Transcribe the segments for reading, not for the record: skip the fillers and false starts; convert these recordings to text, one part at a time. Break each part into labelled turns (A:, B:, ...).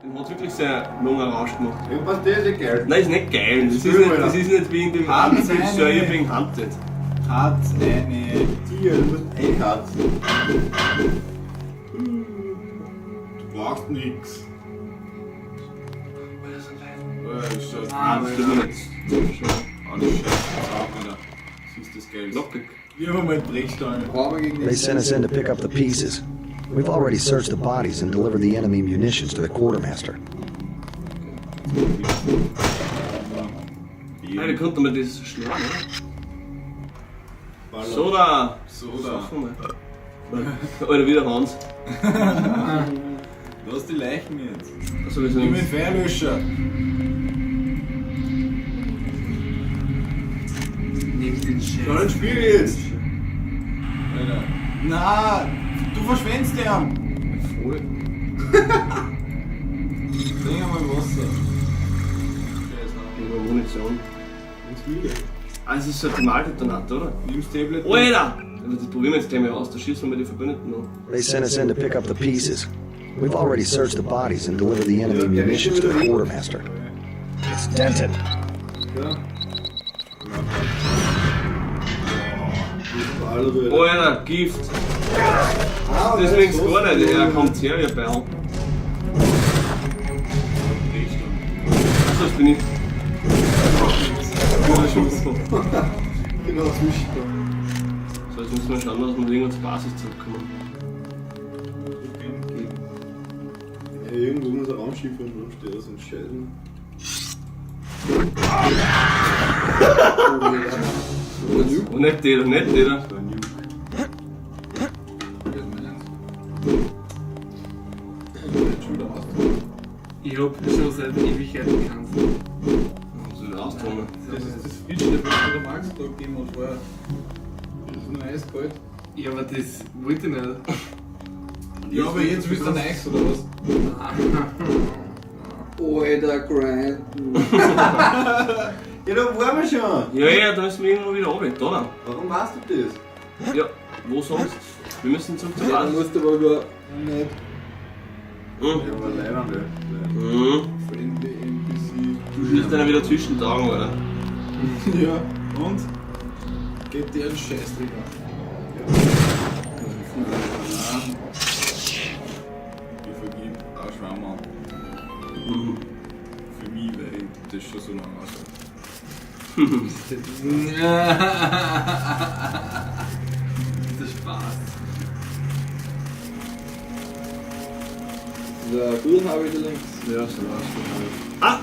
A: Dem hat wirklich seine Lunge rausgemacht.
B: Ja, was, der ist ja geil.
A: Nein, ist nicht geil. Das ist
B: Spiel,
A: nicht,
B: Alter.
A: das ist nicht wie in dem
C: Hat
A: anderen Film
C: seine-
A: Sir You're Being Hunted.
C: Hat eine.
B: Tiger, du musst einharzen.
C: Du brauchst nix. Das schaut
D: Ah,
A: Das tut mir nicht.
C: Alles scheiße zusammen, Alter. Das ist das Geld.
A: Lockpick.
C: Ich hab einmal Dreckstange.
D: Brauchen wir gegen
E: They sent us in to pick up the pieces. We've already searched the bodies and delivered the enemy munitions to the quartermaster.
A: Nein, wir konnten mal das schlagen, oder? Soda!
C: Soda.
A: Saufen wir. Alter, wieder Hans.
C: Lass die Leichen jetzt.
A: Also, wir
C: Nimm den
A: sind
C: Feuerlöscher.
D: Nimm den
B: Ja,
D: Scheiß.
B: dann spiel jetzt.
C: Alter. Na, du verschwendest den.
A: voll.
C: Trink einmal Wasser. Scheiße.
A: Über Munition.
C: Was will der?
A: Ah, es ist so ein Thermaldetonat, oder?
C: Nimm's Tablet.
A: Alter! Aber das probieren wir jetzt gleich mal aus, da schießen wir die Verbündeten an.
E: They sent us in to pick up the pieces. We've already searched the bodies and delivered the enemy munitions to the quartermaster. It's Denton.
B: Ja. Alter, du.
A: Alter, Gift!
B: Ah,
A: Das links gar nicht, er kommt her, ihr Beil. Achso, das bin ich. Guter Schuss.
B: Genau, zwischen da.
A: So, jetzt müssen wir schauen, dass wir irgendwann zur Basis zurückkommen.
B: Ja, irgendwo muss ein Raumschiff rumstehen, das sind Scheißen.
A: Und nicht der, nicht der.
B: Das war ein Nuke.
D: Ich hab schon seit Ewigkeiten keins.
A: Muss ich raustun.
C: Das ist das Feature, das mir der Max da gegeben hat vorher. Das ist nur eiskalt.
D: Ja, aber das wollte ich nicht.
C: Ja, aber jetzt willst du ein Eis oder was?
D: Alter, Grind.
B: Ja, da waren wir schon.
A: Ja, ja, da müssen wir irgendwo wieder runter, da.
B: Warum weißt du das?
A: Ja, wo sonst? Wir müssen zurück zur
D: Ja, dann
A: Basis.
D: musst du aber über. Nicht.
A: Mhm.
B: Ja, aber leider nicht.
A: Mhm.
C: Friendly NPC.
A: Du wirst einer wieder zwischentragen, oder?
C: Ja, und? Geht dir einen Scheißdreck an. Ich vergib auch Schwammerl.
A: Mhm.
C: Für mich, weil ich das schon so lange aushalte.
D: Das ist Spaß. Der Gurhabe da links.
A: Ja, so war's. Ah!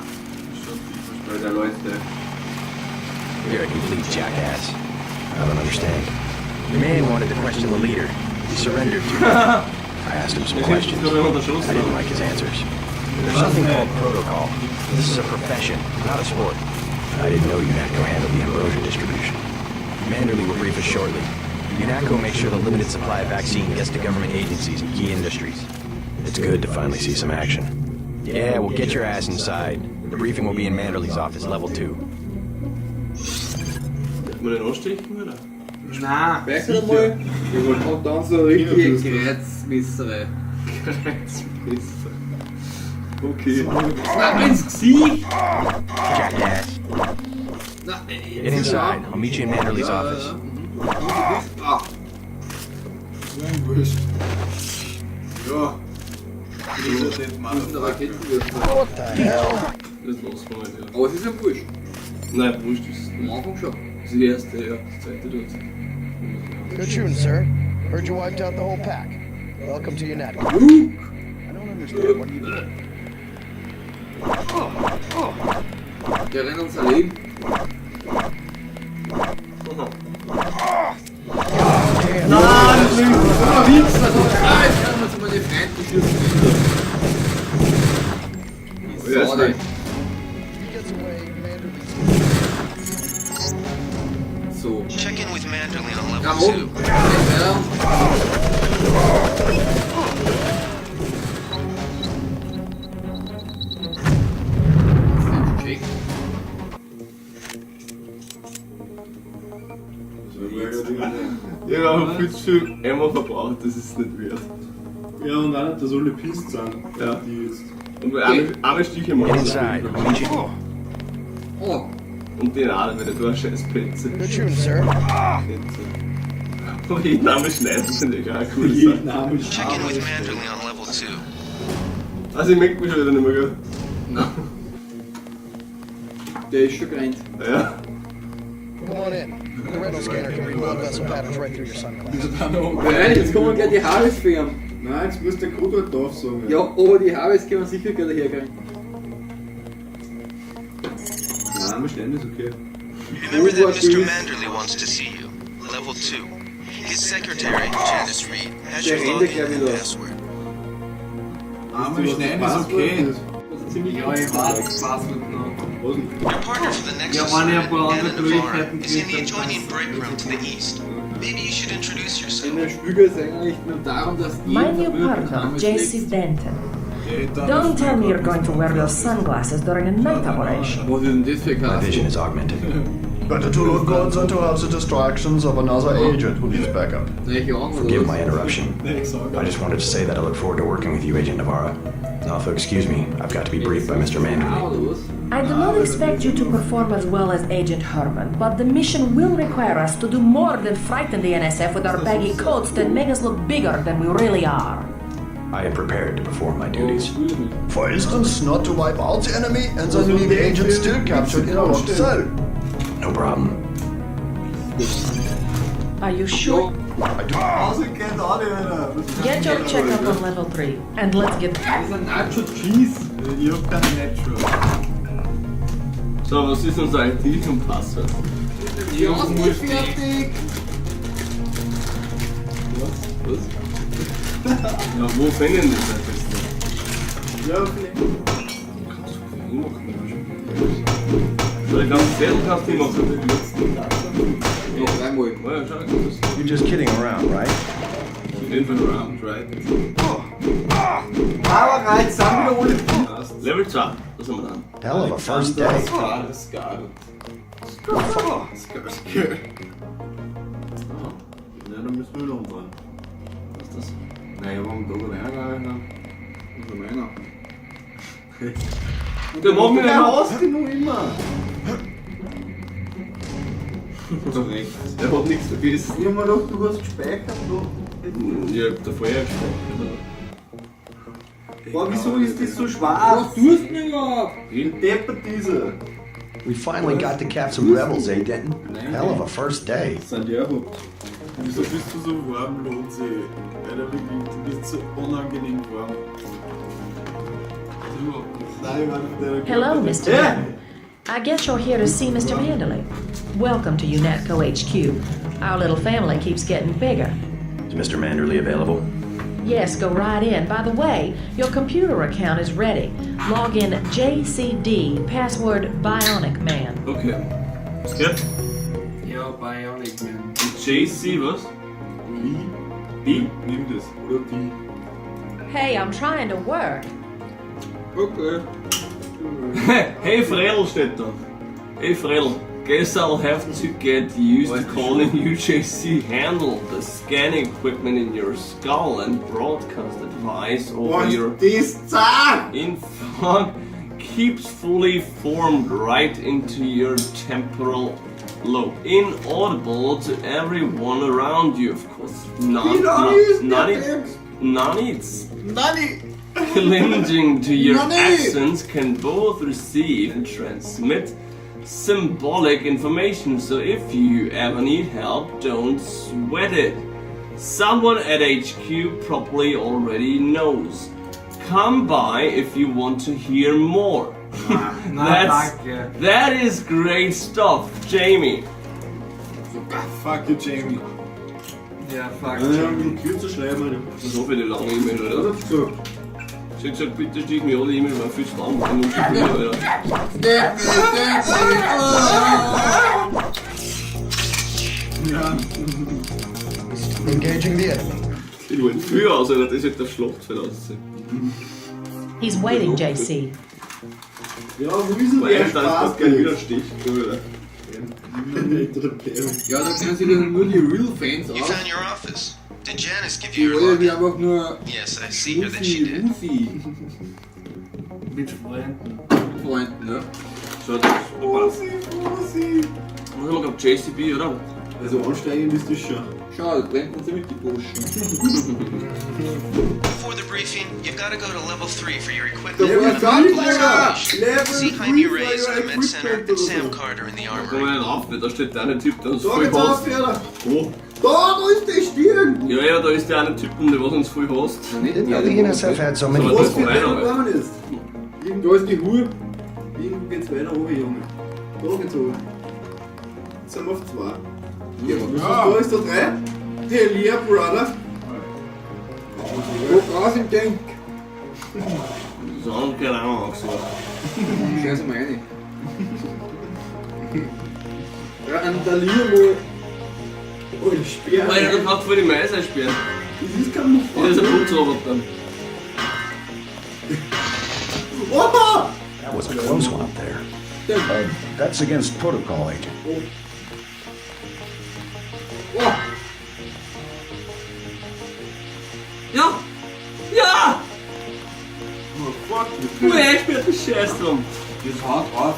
C: Schon
B: Alter, Leute.
E: You're a complete jackass. I don't understand. The man wanted to question the leader. He surrendered to me. I asked him some
A: Wir sind
E: questions.
A: jetzt gerade erschossen.
E: I didn't like his answers. There's something called protocol. This is a profession, not a sport. I didn't know UNATCO handled the ambrosia distribution. Manderley will brief us shortly. UNATCO makes sure the limited supply of vaccine gets to government agencies and key industries. It's good to finally see some action. Yeah, well, get your ass inside. The briefing will be in Manderley's office, level 2.
A: Kann man den anstechen, oder?
D: Nein. Speicher einmal. Und dann so eine richtige Kreuzmesserei.
A: Kreuzmesser. Okay.
D: Nein, ins Gesicht!
E: Jackass.
D: Nein,
E: Get inside. I'll meet you in Manderley's office.
D: Ah,
C: So ein Wurscht. Ja. Dieser Dead
D: das sind
C: Motherfucker.
D: Raketenwerfer.
E: What the hell?
A: Das lassen wir nicht, ja.
D: Aber es ist ja wurscht.
A: Nein, wurscht ist es
D: Am
A: nicht.
D: Anfang schon.
A: Das ist die erste, ja. Das zweite dort.
E: Good shooting, sir. Heard you wiped out the whole pack. Welcome to UNATCO. I don't understand. What are you doing?
D: Der rennt uns ein Leben.
A: Nein, das ist
D: Ah, Wichser! Ah, jetzt kann man zu meine Freunde schießen. Die
A: Ja,
D: Sau,
A: ist
D: ey.
A: nicht.
E: He gets away, Manderley's
D: So.
F: Check in with Manderley on level
D: Ja,
F: 2.
D: oben. Weiter. Check.
A: Ja, aber viel zu viel Ammo verbraucht, das ist nicht wert.
B: Ja, und auch nicht, dass alle pisst sind.
A: Ja.
B: Die jetzt.
A: Und eine Stiche
E: Get
A: machen.
E: inside. I'll meet you.
D: Oh,
A: Und den auch, weil du eine scheiß Petze.
E: Good shooting, sir.
A: Petze. Und jeden Namen schneiden finde ich auch eine coole Sache.
B: Name
F: Check in with Manderley on level 2.
A: Also ich merke mich schon wieder nicht mehr, gell?
D: nein. Der ist schon gerannt.
A: Ja.
G: Come on in. The retinal scanner can read blood vessel patterns right through your sunglasses.
D: Nein, jetzt kommen gleich die Harvest für ihn.
B: Nein, jetzt muss der Code halt drauf sagen.
D: Ja, aber die Harvest können wir sicher gleich daherkriegen.
B: Nein, wir schneiden ist okay.
F: Remember that
D: Over
F: Mr.
D: please.
F: Manderley wants to see you. Level 2. His secretary, Janice Reed, has
D: Der
F: your
D: rennt gleich
F: login and
D: wieder.
F: password.
C: Arme schneiden ist okay.
D: Das ist ziemlich
H: Ja, ich weiß, Passwort noch.
B: Was denn?
F: Your partner for the Nexus
H: Ja, wenn ich ein
F: thread,
H: paar
F: Anna
H: andere
F: Navarre,
H: Möglichkeiten
F: is in the
H: krieg, dann
F: adjoining
H: passt
F: break room to the east. Maybe you should introduce yourself.
D: In der Spügel ist eigentlich nur darum, dass
I: My
D: jeden
I: new
D: verwirrten
I: partner,
D: Harvest
I: JC
D: legst.
I: Denton. Don't tell me you're going to wear your sunglasses during a night operation.
D: Was ist denn das für ein
E: My
D: Kasten?
E: vision is augmented.
J: Better to look good than to have the distractions of another agent who needs backup.
D: Neue Augen oder
E: Forgive
D: was?
E: my interruption. I just wanted to say that I look forward to working with you, Agent Navarre. Now, if you'll excuse me, I've got to be briefed by Mr.
D: Ah,
E: Manderley.
D: oder was?
I: I do not expect you to perform as well as Agent Herman, but the mission will require us to do more than frighten the NSF with our baggy coats that make us look bigger than we really are.
E: I am prepared to perform my duties.
J: For instance, not to wipe out the enemy and then leave the agent still captured in a locked cell.
E: No problem.
I: Are you sure?
B: Also kennt auch nicht, Alter. Was ist
I: Get your checkup on level 3 and let's get
D: Das ist ein Nacho Cheese.
C: Ich hab keinen Natural.
A: So, was ist unser ID und Passwort?
D: Die Augen ist fertig.
A: Was? Ja, wo finden das am besten?
B: Ja, vielleicht.
A: Kannst du viel machen? So, ich glaube, Zettel kannst du machen.
D: Ja, dreimal.
A: Ja, schau, das ist
E: You're just kidding around, right?
A: auf jeden Fall round, right?
D: Aber reiz, sind wieder alle.
A: Level 2, das haben wir dann.
E: Hell of a first day.
C: Scar, Scar. Scar, Scar.
B: Ja, dann müssen wir wieder umfahren.
A: Was ist das?
B: Naja, warum da rein?
D: Das ist meiner.
A: Der macht mich nicht
B: Der
A: mehr.
B: hasst ihn noch immer. Zu Recht.
A: Der hat nichts vergessen.
B: Ich hab mir gedacht, du hast gespeichert. Du.
A: Ja, ich hab da vorher gespeichert.
B: Boah, wieso ist das so schwarz?
D: Was tust du denn überhaupt?
B: Wie deppert dieser?
E: We finally got to cap some rebels, eh, Denton? Hell of a first day.
B: Sind ja überhaupt.
C: Wieso bist du so warm, Lonzi? Alter, wirklich, du bist so unangenehm warm.
H: Das ist überhaupt nichts.
B: Nein, ich meine von deiner
I: Hello, Mr.
B: Ja.
I: Denton. I guess you're here to see Mr. Manderley. Welcome to UNETCO HQ. Our little family keeps getting bigger.
E: Is Mr. Manderley available?
I: Yes, go right in. By the way, your computer account is ready. Log in JCD, password Bionic Man.
A: Okay. Was geht?
H: Ja, Bionic Man.
A: Und JC, was?
B: B.
A: B?
B: Nimm das. Oder die.
I: Hey, I'm trying to work.
D: Okay.
A: Hey Fredel steht da. Hey Fredel, guess I'll have to get used to calling you JC. Handle the scanning equipment in your skull and broadcast advice over
B: Boah,
A: your
B: ist das zart!
A: infog keeps fully formed right into your temporal lobe. Inaudible to everyone around you, of course. Not,
B: Wie lange
A: not,
B: ist der
A: not,
B: Text?
A: not it's
B: Nani!
A: clinging to your
B: Nani!
A: accents can both receive and transmit symbolic information. So if you ever need help, don't sweat it. Someone at HQ probably already knows. Come by if you want to hear more.
H: Na,
A: That's,
H: danke.
A: that is great stuff, Jamie.
C: Fuck you, Jamie.
H: Ja, fuck.
B: Ähm, kürzer schreiben, Alter.
A: Das ist so viele lange E-Mail,
B: Was
A: oder?
B: hast du gesagt?
A: Sie hat gesagt, bitte stich mir alle E-Mail, weil viel zu lang war. Und schon wieder, Alter.
C: Ja.
J: Engaging the enemy.
A: Die wollen früher aus, Alter. Das wird das Schlachtfeld aussehen.
I: He's waiting, JC.
B: Ja, wo ist denn
A: Weil
B: der
A: da ist
B: Spaß?
A: das gleich wieder Stich. Alter.
D: Ja, da kennen sich dann nur die Real Fans
F: You
D: aus.
F: found your office. Did Janice give
D: Die
F: you your
D: wollen die
F: login?
D: einfach nur
F: Yes, I see here that she
D: Lucy,
F: did.
D: Lucy.
H: Mit Freunden.
D: Mit Freunden, ne?
A: So, das passt.
B: Rosi, Rosi.
A: Was haben wir gehabt? JCB, oder?
B: Also ansteigen bist du schon.
D: Schau, da brennt uns ziemlich die Burschen.
F: Before the briefing, you've got to go to level 3 for your equipment.
B: Level
F: and
B: 3,
F: other
B: Alter! Level
F: See
B: 3
F: Jaime
B: for
F: Reyes
B: your
F: in the med center
B: equipment
F: and
B: oder
F: Sam
B: so.
F: Carter in the
A: Da kommen
F: armory.
A: wir nicht rauf, weil da steht der eine Typ, der uns
B: Da
A: voll
B: geht's auf,
A: hasst.
B: Alter.
A: Wo?
B: Da, da ist die Stirn!
A: Ja, ja, da ist der eine Typ, der was uns voll hasst.
D: Nicht
G: Didn't know the NSF had so many
A: So,
B: Was
A: das
B: für
A: ist
B: ein
A: weiter,
B: gekommen ist.
D: Da ist die Hure.
B: Irgendwo geht's weiter hoch, Junge. Da geht's hoch. Jetzt sind wir auf 2.
D: Ja,
B: Ja. Da ist der 3. Hell yeah, brother.
D: Wo raus im Tank.
A: So, und keine Ahnung, angesagt.
D: Scheiße mal rein. Randalier mal.
B: Oh, die Sperre.
A: Alter, du brauchst voll die Mais einsperren.
B: Das ist kein
A: Das ist ein Putzroboter.
B: Opa!
E: That was a close one up there.
J: That's against protocol, Agent.
D: Oh,
A: Ja! Ja!
C: Oh, fuck.
A: Du einsperrt den Scheiß drum.
D: das haut drauf.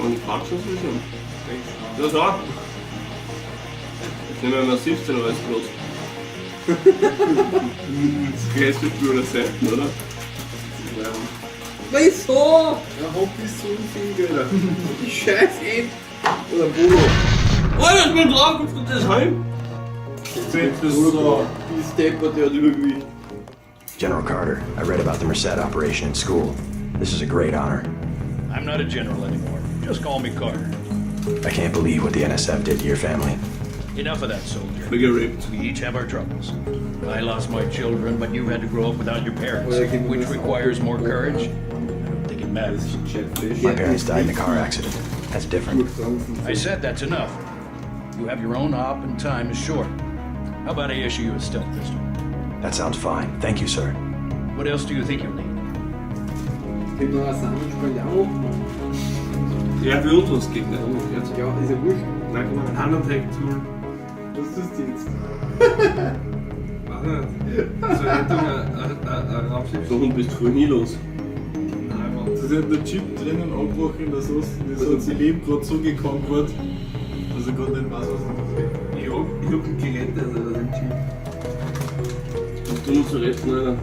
A: Und ich frag schon sowieso. Ja, so. Jetzt nehmen wir mal 17 als Brot. Das gehst du für eine Seiten, oder?
D: Wieso?
B: Ja, hopp bis zu unfähig, Alter.
D: Die Scheiß End. Oder Bolo.
A: Alter, ich bin drauf, kommt das heim?
C: So.
D: Die Stepper, der hat Übergewicht.
E: General Carter, I read about the Merced operation in school. This is a great honor.
K: I'm not a general anymore. Just call me Carter.
E: I can't believe what the NSF did to your family.
K: Enough of that, soldier.
A: Voll gerippt.
K: We each have our troubles. I lost my children, but you had to grow up without your parents,
D: Well, I can-
K: which requires more courage. I don't think it matters.
E: My parents died in a car accident. That's different.
K: I said that's enough. You have your own op, and time is short. How about I issue you a stealth pistol?
E: That sounds fine. Thank you, sir.
K: What else do you think you'll need?
D: Kriegt noch ein Sandwich bei auch.
A: Ja, für uns was geht nicht umgekehrt.
D: Ja, ist ja wurscht.
H: Nein, guck mal, Nanotech-Tool.
B: Was ist das jetzt?
H: Weiß nicht. Zur Rettung ein Raumschiff.
A: So Hund bist du voll nie los.
H: Nein, Mann.
C: Das ist ja der Chip drinnen angebrochen in der Sauce. Das hat sein Leben gerade so gekonquert, dass er gerade nicht weiß, was er passiert.
H: Ich hab ein Gerät, also das ist ein Chip.
A: Und du nur zu retten, Alter.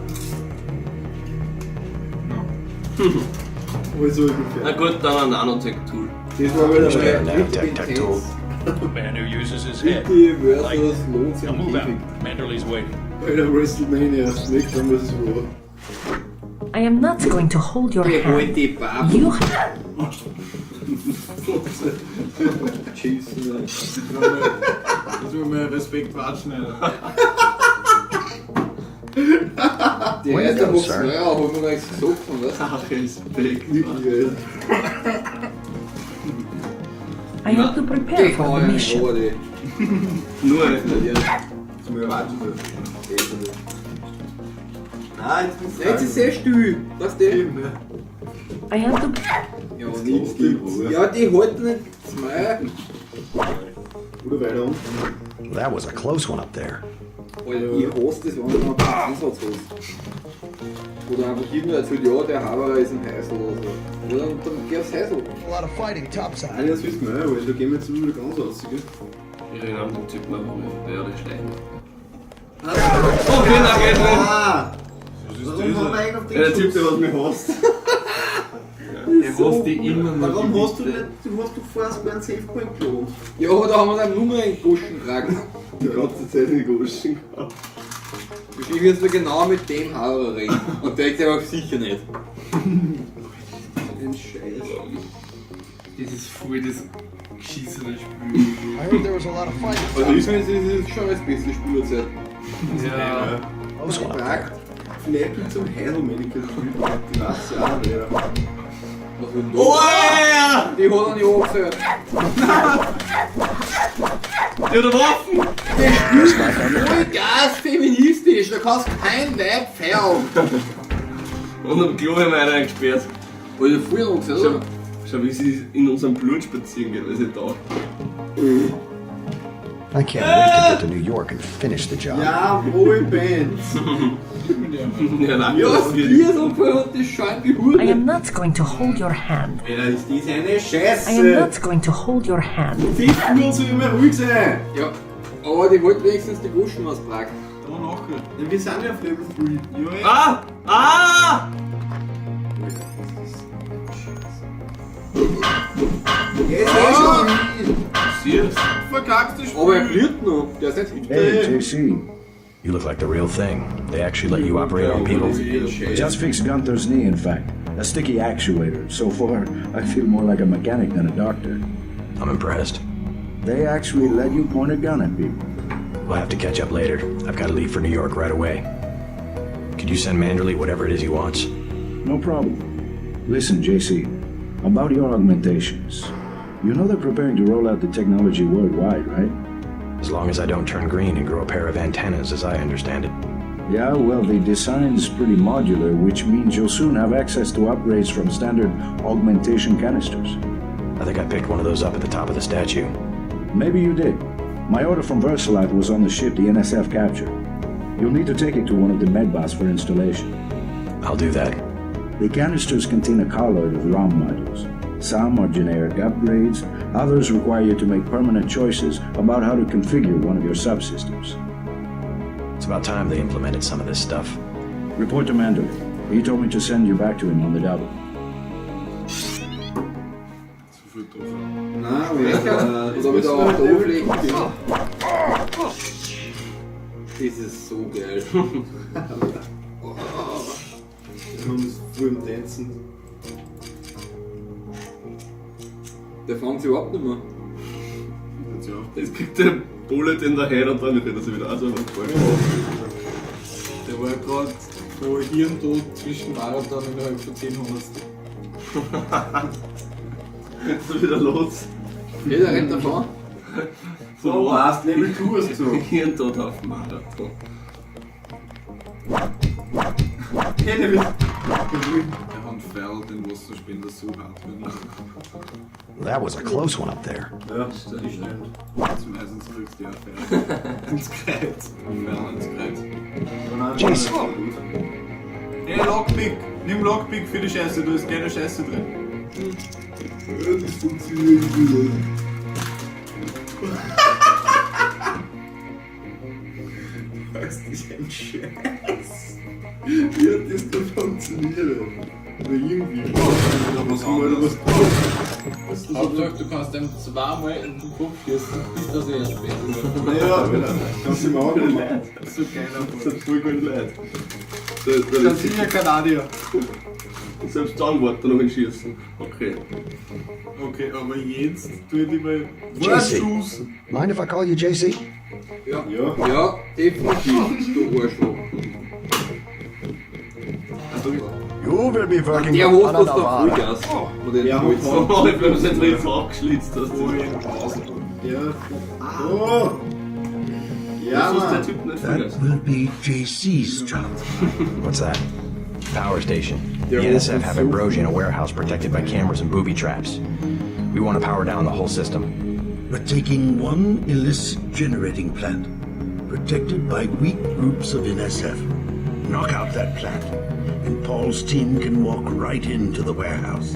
B: Also, ich bin
A: Na
B: fertig.
A: gut, dann ein Nanotech-Tool.
D: Das war wieder
E: Just
D: mal
E: a nanotech
D: richtig
E: tech tool.
D: intens.
K: A man who uses his head.
D: Ricky
K: Like
D: versus
K: that.
D: Lohnt
K: Now
D: im
K: move out.
D: Käfig.
K: Manderley's waiting.
B: Alter, WrestleMania. Smackdown vs. Raw.
I: I am not going to hold your
D: Geh
I: hand.
D: halt die Babu.
I: You
D: Schießen.
C: Das war mal Respekt watschen, Alter.
D: Die
E: Way to
D: erste
E: go,
D: Box
E: sir.
D: neuer, haben wir noch nichts gesoffen, was?
A: Ach, Respekt.
B: Wirklich, Alter.
I: I have to prepare
D: Geh
I: for the
D: heuer
I: mission.
D: in die.
A: Nur eine.
B: Das muss ich watschen. Nein, jetzt bist du.
D: Jetzt ist sehr still. Was denn?
B: Eben, ne?
I: I have to
D: Ja,
B: Jetzt
D: nix
B: geht's die
D: gibt's. Ja, die halten nicht zwei.
B: Oder weiter unten.
E: That was a close one up there.
D: Alter, ich hasse das, wenn du einen Ansatz hast. Oder einfach irgendwer erzählt, ja, der Haberer ist ein Häusl oder so. Oder dann, dann geh aufs Häusl.
G: A lot of fighting topside.
B: Nein, das wissen wir, weil da gehen wir jetzt wieder ganz raus, gell?
A: Ich renne am dem Typen einfach mal vorbei oder ich schleiche. Okay, na geht nicht.
B: Ah!
C: Was ist
B: Warum haben wir
C: das?
B: eigentlich auf den
A: Ja, der Typ,
B: der was mich hasst?
H: Ich hasse die immer noch.
B: Warum
H: die
B: hast du
H: Bitte.
B: nicht, du hast doch vorher sogar einen Safe Point gelohnt.
D: Ja, da haben wir dann nur in den Goschen getragen.
B: Die ganze Zeit in die Goschen gehabt.
D: Ich will jetzt genau mit dem Haberer reden. Und der sagt einfach sicher nicht.
B: Ein Scheiß.
H: Das ist voll das geschissene Spiel.
G: I heard there was a lot of fighting
D: Also ich
G: topside.
D: finde, es ist schon das beste Spiel der Zeit.
H: Ja.
E: Close one up there.
B: Fragt Flappy zum Heil Medical Typ. Die weiß ja auch nicht, Alter.
D: Was wird denn da?
A: Oh, ja!
D: Die hat er nicht angezählt.
A: Die hat eine Waffen!
D: Voll Gas feministisch, da kannst kein Weib fehlen.
A: Und am Klo haben wir einen eingesperrt.
D: Alter, voll angezählt,
A: Schau,
D: oder?
A: schau, wie sie in unserem Blut spazieren geht, weil sie da.
E: I can't wait to get to New York and finish the job.
B: Jawohl, Bands.
A: Ja, nein,
D: Ja,
A: das
D: das
A: geht.
D: Bier ist umgefallen und das scheint wie
I: I
D: Hure.
I: am not going to hold your hand.
B: Alter, ist das eine
I: I am
B: Scheiße!
I: not going to hold your hand.
B: Die Figur soll immer ruhig sein!
D: Ja, aber die wollten wenigstens die Guschen aus Prag.
C: Da nachher.
B: Ja, wir sind ja auf Level 3.
C: Ja, eh.
A: Ah! Ah!
B: Ja, ist eh schon.
A: Siehst
C: Verkacktes Spiel.
D: Aber er blüht noch. Der ist nicht
K: Hey, JC.
E: You look like the real thing. They actually let you operate on people.
K: Just fixed Gunther's knee, in fact. A sticky actuator. So far, I feel more like a mechanic than a doctor.
E: I'm impressed.
K: They actually let you point a gun at people.
E: We'll have to catch up later. I've got to leave for New York right away. Could you send Manderley whatever it is he wants?
K: No problem. Listen, JC, about your augmentations. You know they're preparing to roll out the technology worldwide, right?
E: As long as I don't turn green and grow a pair of antennas, as I understand it.
K: Yeah, well, the design's pretty modular, which means you'll soon have access to upgrades from standard augmentation canisters.
E: I think I picked one of those up at the top of the statue.
K: Maybe you did. My order from Versalite was on the ship the NSF captured. You'll need to take it to one of the medbots for installation.
E: I'll do that.
K: The canisters contain a carload of ROM modules. Some are generic upgrades, others require you to make permanent choices about how to configure one of your subsystems.
E: It's about time they implemented some of this stuff.
K: Report to Manderley. He told me to send you back to him on the double.
C: Zu viel drauf.
B: Nein, aber
D: Und damit auch auf der Oberfläche bin. Das ist so geil.
B: Man ist voll im Tanzen.
D: Der fängt sich überhaupt nicht mehr.
C: Hört sich auf.
A: Jetzt kriegt der Bullet in der Head und dann rennt er sich wieder. Also, voll.
C: Der war gerade vor Hirntod zwischen Marathon innerhalb von 10 Hundertstel.
A: Jetzt ist wieder los.
D: Hey, der rennt davon.
B: So, passt, Level 2 hast du gesagt.
A: Hirntod auf Marathon.
B: Hey, Level.
C: Der hat einen Pfeil, den Wasserspender so hart wird.
E: That was a close one up there.
B: Ja, das stimmt.
C: Zum Meistens kriegst du ja Pfeil. Ins Kreuz. Pfeil ins Kreuz.
E: Jeez.
C: Hey, Lockpick! Nimm Lockpick für die Scheiße, da ist keine Scheiße drin.
B: Ja, das funktioniert wieder. Was ist ein Scheiß? Wie hat das denn funktioniert? Oder irgendwie.
C: Oder was
B: Oder
C: anderes.
B: was?
H: Hauptsache, du kannst ihm zweimal in den Kopf schießen, bis das er erst später wird.
B: Ja, Alter. Kannst du im Auge machen.
C: So geil
A: Das hat voll gut leid.
C: Das ist sicher Kanadier.
A: Selbst dann wollte er noch ein Schießen. Okay.
C: Okay, aber jetzt tue ich mal.
E: JC.
C: Schuss!
E: Mind if I call you JC?
D: Ja.
B: Ja.
D: Ja, definitiv, du Arschloch.
J: You will be working
D: Der
J: with
D: holt uns
J: Anna
D: da
J: Navarra.
D: Vollgas. Mit den
B: Ja,
D: Holz.
A: Oh, ich bin jetzt richtig abgeschlitzt. Dass das
B: Ja. Oh! Ja,
A: das ist der
B: Mann.
A: Typ nicht
J: That
A: vergessen.
J: will be JC's job.
E: What's that? Power station. The
D: Yeah,
E: NSF have Ambrosia in a warehouse protected by cameras and booby traps. We want to power down the whole system.
J: We're taking one illicit generating plant, protected by weak groups of NSF. Knock out that plant, and Paul's team can walk right into the warehouse.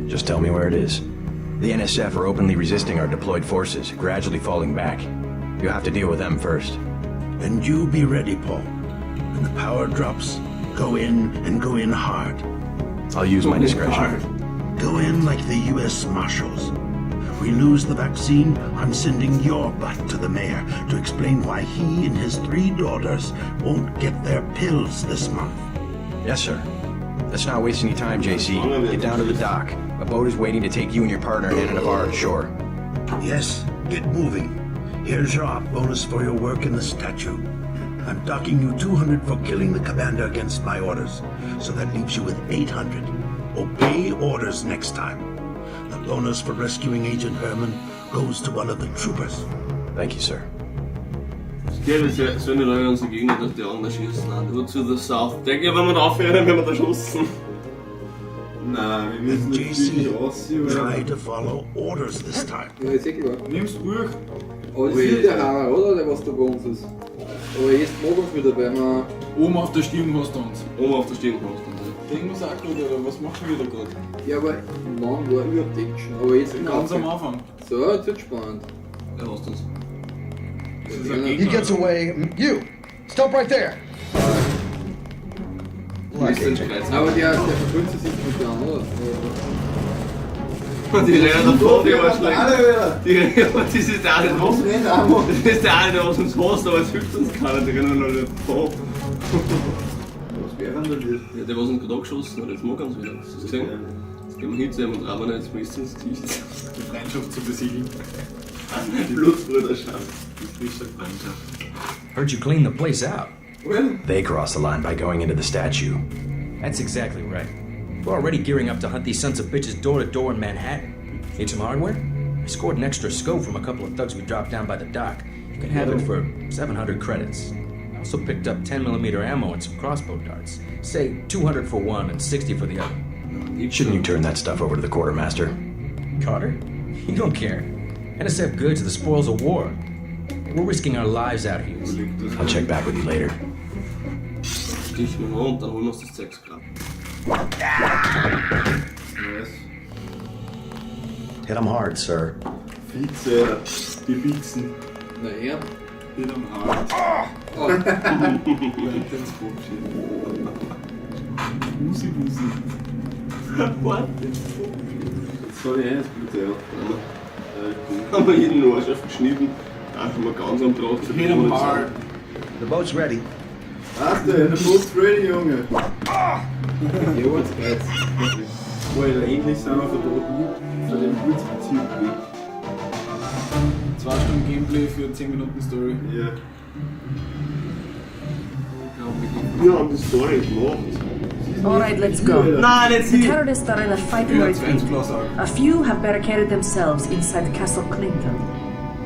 E: Just tell me where it is. The NSF are openly resisting our deployed forces, gradually falling back. You'll have to deal with them first.
J: And you be ready, Paul. When the power drops, go in and go in hard.
E: I'll use my discretion.
J: Go in like the U.S. Marshals. We lose the vaccine, I'm sending your butt to the mayor to explain why he and his three daughters won't get their pills this month.
E: Yes, sir. Let's not waste any time, JC. Get down to the dock. A boat is waiting to take you and your partner, Anna Navarre, ashore.
J: Yes, get moving. Here's your op bonus for your work in the statue. I'm docking you 200 for killing the commander against my orders, so that leaves you with 800. Obey orders next time. The bonus for rescuing Agent Herman goes to one of the troopers.
E: Thank you, sir.
A: Das Geile ist ja, sollen nicht alle unsere Gegner, dass die anderen schießen. Nein, nur to the south. Denke ich, wenn wir da aufhören, werden wir da schossen.
B: Nein, wir müssen
J: And
B: jetzt wirklich
J: JC,
B: raus,
J: try
B: weil.
J: to follow orders this time.
D: Ja, ist eh klar.
C: Nimm's Buch.
D: Aber das ist der Hammer, oder? Der was da bei uns ist. Aber jetzt mag uns wieder, weil wir.
C: Oben auf der Stirn hast du uns.
A: Oben auf der Stirn hast du uns.
C: Irgendwas auch gerade, oder was machen wir da gerade?
D: Ja, aber wann war überhaupt Action? Aber jetzt bin ich
C: Ganz am
D: aufgehört.
C: Anfang.
D: So, jetzt wird spannend.
A: Er hasst uns.
C: Das ist ein
G: He
C: Gegner.
G: gets away. You! Stop right there!
A: Ist ein Spreizer.
D: Aber der vergründet sich mit der an, oder?
A: Die rennen davon, die Arschlöcher.
B: Alle wieder!
A: Die rennen, das ist der eine, der was.
B: Rennt einfach.
A: Das ist der eine, der was uns hasst, aber es hilft uns keiner, die rennen alle davon.
B: Was wäre denn da wird?
A: Ja, der was uns gerade angeschossen hat, jetzt mag er uns wieder. Hast du das gesehen? Jetzt gehen wir hin zu ihm und rammen ihn jetzt Mist ins Gesicht.
C: Die Freundschaft zu besiegeln.
A: Blutsbrüderschaft.
C: Die frische Freundschaft.
E: Heard you clean the place out.
B: Well,
E: They crossed the line by going into the statue. That's exactly right. We're already gearing up to hunt these sons of bitches door to door in Manhattan. Need some hardware? I scored an extra scope from a couple of thugs we dropped down by the dock. You can have it for 700 credits. I also picked up 10mm ammo and some crossbow darts. Say 200 for one and 60 for the other. Shouldn't you turn that stuff over to the quartermaster? Carter? You don't care. NSF goods are the spoils of war. We're risking our lives out here. I'll check back with you later.
A: Stich mal und dann holen wir uns das Zeugs grad.
B: Nice.
E: Hit 'em hard, sir.
B: Fix, Alter. Die Wichsen.
D: Na ja.
C: Hit 'em hard.
D: Oh,
C: Weiter ins Popschild. Wusi, wusi.
A: What?
B: Jetzt soll ich eins bitte, ja.
A: Haben wir jeden Arsch aufgeschnitten. Einfach mal ganz am Draht zu
C: Hit 'em hard.
J: The boat's ready.
B: Hast du, der Boot's ready, Junge.
D: ja, jetzt geht's.
B: Weil endlich sind wir von dort von dem Gutsbezirk weg.
C: 2 Stunden Gameplay für 10 Minuten Story.
B: Ja.
A: Wir haben die Story gemacht.
I: All right, let's go.
A: Nein, jetzt
I: The
A: nicht!
I: terrorists are in a fighting
C: Ja,
I: retreat.
C: 20 Plus auch.
I: A few have barricaded themselves inside Castle Clinton.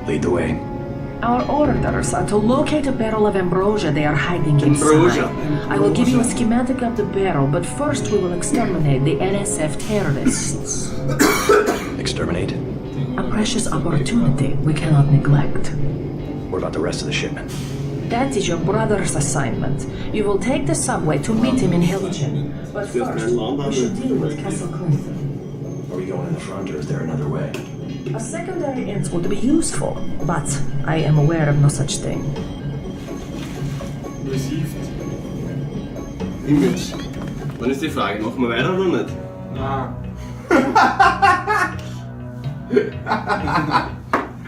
E: Lead the way.
I: Our orders are to locate a barrel of ambrosia they are hiding inside.
A: Ambrosia.
I: I will give you a schematic of the barrel, but first we will exterminate the NSF terrorists.
E: Exterminate?
I: A precious opportunity we cannot neglect.
E: What about the rest of the shipment?
I: That is your brother's assignment. You will take the subway to meet him in Hilton. But first, we should deal with Castle Clinton.
E: Are we going in the front or is there another way?
I: A secondary ends would be useful, but I am aware of no such thing.
C: Received.
A: Image. Dann ist die Frage, machen wir weiter oder nicht?
C: Nein.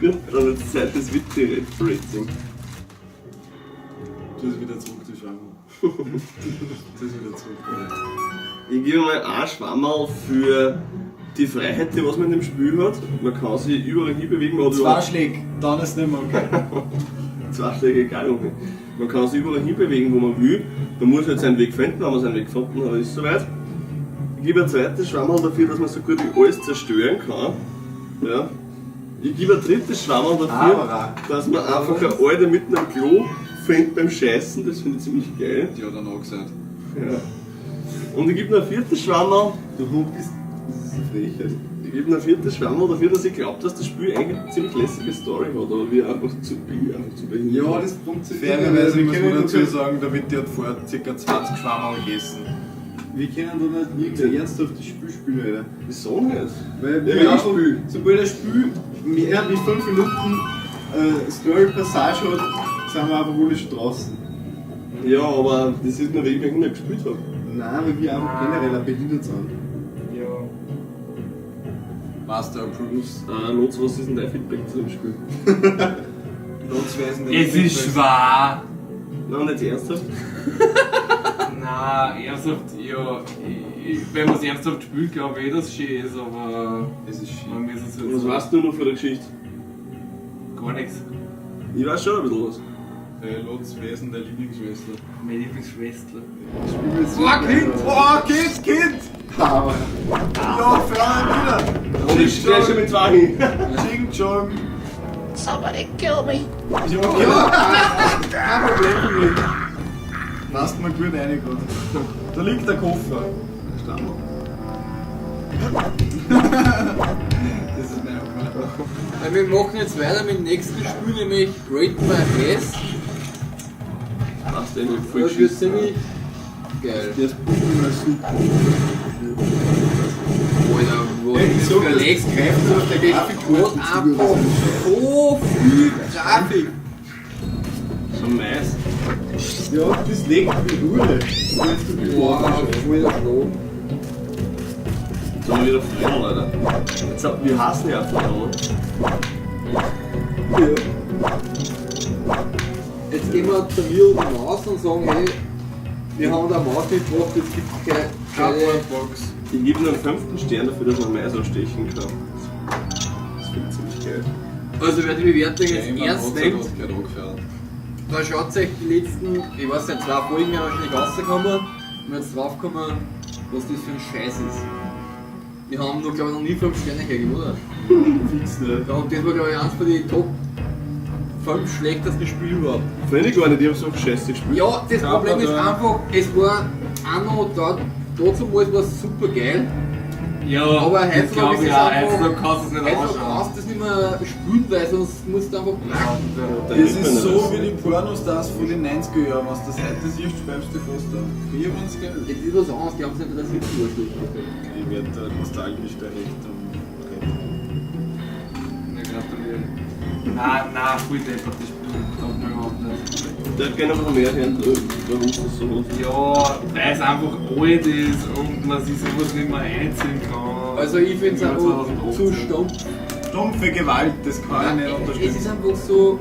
A: Gut, dann wird es Zeit des Witze-Rating.
C: Du bist wieder zurück, du Schwammerl. Du bist wieder zurück, Alter.
A: Ich gebe mal ein Schwammerl für die Freiheit, die was man in dem Spiel hat. Man kann sich überall hinbewegen. Man hat
C: Zwei
A: überhaupt-
C: Schläge, dann ist nicht mehr okay.
A: Zwei Schläge, egal. Okay. Man kann sich überall hinbewegen, wo man will. Man muss halt seinen Weg finden, wenn man seinen Weg gefunden hat, ist es soweit. Ich gebe ein zweites Schwammerl dafür, dass man so gut wie alles zerstören kann. Ja. Ich gebe ein drittes Schwammerl dafür,
B: Aber.
A: dass man einfach eine Alte mitten am Klo findet beim Scheißen. Das finde ich ziemlich geil.
C: Die hat er noch gesagt.
A: Ja. Und ich gebe noch ein viertes Schwammerl.
B: Du Hund bist. Das ist eine Frechheit.
A: Ich gebe noch ein viertes Schwammerl dafür, dass ich glaube, dass das Spiel eigentlich eine ziemlich lässige Story hat, aber wir einfach zu einfach zu behindert.
B: Ja, das funktioniert.
C: Fairerweise
B: Wir
C: muss
B: können
C: man
B: doch
C: dazu
B: kein-
C: sagen, der Witti hat vorher ca. 20 Schwammerl gegessen.
B: Wir können doch nicht wirklich ernsthaft das Spiel spielen, Alter.
A: Wieso nicht?
B: Weil
A: Ja,
B: wir
A: ich
B: einfach,
A: spiel.
B: sobald das Spiel mehr wie 5 Minuten Story-Passage hat, sind wir einfach wohl schon draußen.
A: Ja, aber das ist nur, weil ich behindert gespielt habe.
B: Nein, weil wir einfach generell auch behindert sind.
H: Ja.
C: Master approves.
A: Lotz, was ist denn dein Feedback zu dem Spiel?
C: Lotz, wer ist denn dein
H: Es ist
C: Feedback?
H: schwer.
A: Nein, nicht ernsthaft.
H: Nein, ernsthaft, ja. Wenn man es ernsthaft spielt, glaube ich eh, dass es schön ist, aber.
C: Es ist schön.
H: Man ist es
A: Was
H: jetzt
A: weißt du noch von der Geschichte?
H: gar nichts.
A: Ich weiß schon ein bisschen was.
C: Hey, Lotz, wer ist denn dein Lieblingswrestler?
H: Meine Lieblingsschwester.
C: Oh, Kind! Oh, Kind, Kind!
B: Aber.
C: Ja, Fern wieder!
A: Und ich steh schon mit zwei hin.
C: Ching Chong!
G: Somebody kill me.
C: Ja, ja. Kein Problem für mich. Lasst mal gut rein gerade. Da liegt der Koffer.
A: Stammer.
C: Das Das ist mein Argument.
D: Weil wir machen jetzt weiter mit dem nächsten Spiel, nämlich Great by S.
A: Hast du den voll
D: Das wird
A: geschissen?
D: ziemlich geil.
B: Der ist immer super.
D: Alter, was
B: Ey, ich
D: ist
B: sag,
D: das
B: das
D: für ein
B: greift so auf der Grafik
D: Das hat einfach so viel Grafik.
A: So Mais.
B: Ja, das legt wie Hure. Kannst du die
D: Wow, voll der Schlag.
A: Jetzt haben wir wieder Fredel, Alter. Jetzt, wir hassen ja Fredel.
D: Jetzt gehen wir zu mir und die Maus und sagen, hey, wir haben da eine Maus mitgebracht, jetzt gibt es keine.
H: Cardboard-Box.
A: Ich gebe nur einen fünften Stern dafür, dass man Mais anstechen kann. Das finde ich ziemlich geil.
D: Also wer die Bewertung jetzt
C: Ja,
D: ernst
C: ich
D: nimmt,
C: mein, Gott angefertigt.
D: da schaut euch die letzten, ich weiß nicht, zwei Folgen werden wahrscheinlich rausgekommen und jetzt draufgekommen, was das für ein Scheiß ist. Wir haben noch, glaube ich, noch nie 5 Sterne hergegeben, oder?
B: Fix nicht.
D: Ja, und das war, glaube ich, eins von den Top 5 schlechtesten Spiele überhaupt.
A: Finde ich gar nicht, ich hab so scheiße gespielt.
D: Ja, das
H: Ja,
D: Problem ist
H: aber-
D: einfach, es war anno da, dazu war es super geil,
H: Ja,
D: aber
H: das
D: heutzutage
H: glaub
D: ist
H: ich
D: es
H: auch.
D: einfach-
H: Heutzutage kannst du es nicht
D: heutzutage
H: anschauen.
D: kannst du das nicht mehr spielen, weil sonst musst du einfach packen.
A: Dann
C: Das
A: nimmt man
C: ist so
A: das.
C: wie die Pornostars von den 90er Jahren. Was das heute siehst, schreibst du fast an. Früher waren's geil.
D: Jetzt ist was anderes, die haben es nicht interessiert, die Arschlöcher.
C: Ich werde da nostalgisch direkt am
H: Ja, gratuliere. Nein, nein, voll deppert, das Spiel. Taugt mir überhaupt nicht.
A: Ich darf gerne noch mehr hören, warum ist das so?
H: Ja, weil es einfach alt ist und man sich sowas nicht mehr einziehen kann.
D: Also ich finde es
H: Im Jahr
D: einfach
H: 2018.
D: zu stumpf.
C: Stumpfe Gewalt, das kann ich nicht
D: Es ist
C: unterstützen.
D: einfach so,